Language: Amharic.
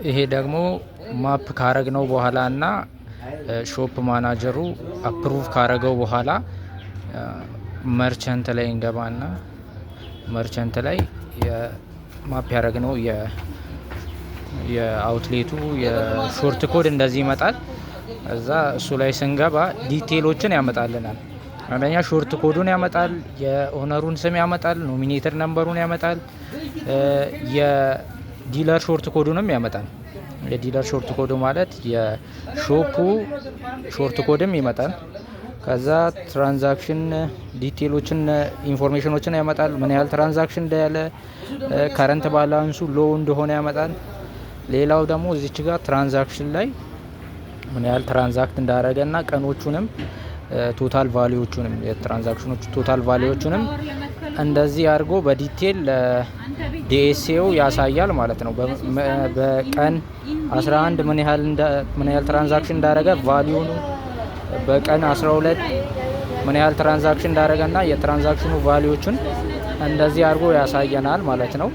ይሄ ደግሞ map ካረግነው በኋላ እና shop manager ኡ approve ካረገው በኋላ merchant ላይ እንገባና merchant ላይ የ map ያደረግነው የ outlet ኡ የ short code እንደዚህ ይመጣል። እዛ እሱ ላይ ስንገባ detail ኦችን ያመጣልናል። አንደኛ short code ኡን ያመጣል፣ የ owner ኡን ስም ያመጣል፣ nominator number ኡን ያመጣል፣ የ dealer short code ኡንም ያመጣል። የ dealer short code ኡ ማለት የ shop ኡ short code ም ይመጣል። ከዛ transaction detail ኦችን information ኦችን ያመጣል። ምን ያህል transaction እንዳለ፣ current balance ኡ low እንደሆነ ያመጣል። ሌላው ደግሞ እዚች ጋር transaction ላይ ምን ያህል transact እንዳደረገ እና ቀኖቹንም ቶታል ቫሊዎቹንም የትራንዛክሽኖቹ ቶታል ቫሊዎቹንም እንደዚህ አድርጎ በ detail DSA ው ያሳያል ማለት ነው። በቀን 11 ምን ያህል transaction እንዳደረገ value ን፣ በቀን 12 ምን ያህል transaction እንዳደረገ እና የ transaction ኑ value ዎቹን እንደዚህ አድርጎ ያሳየናል ማለት ነው።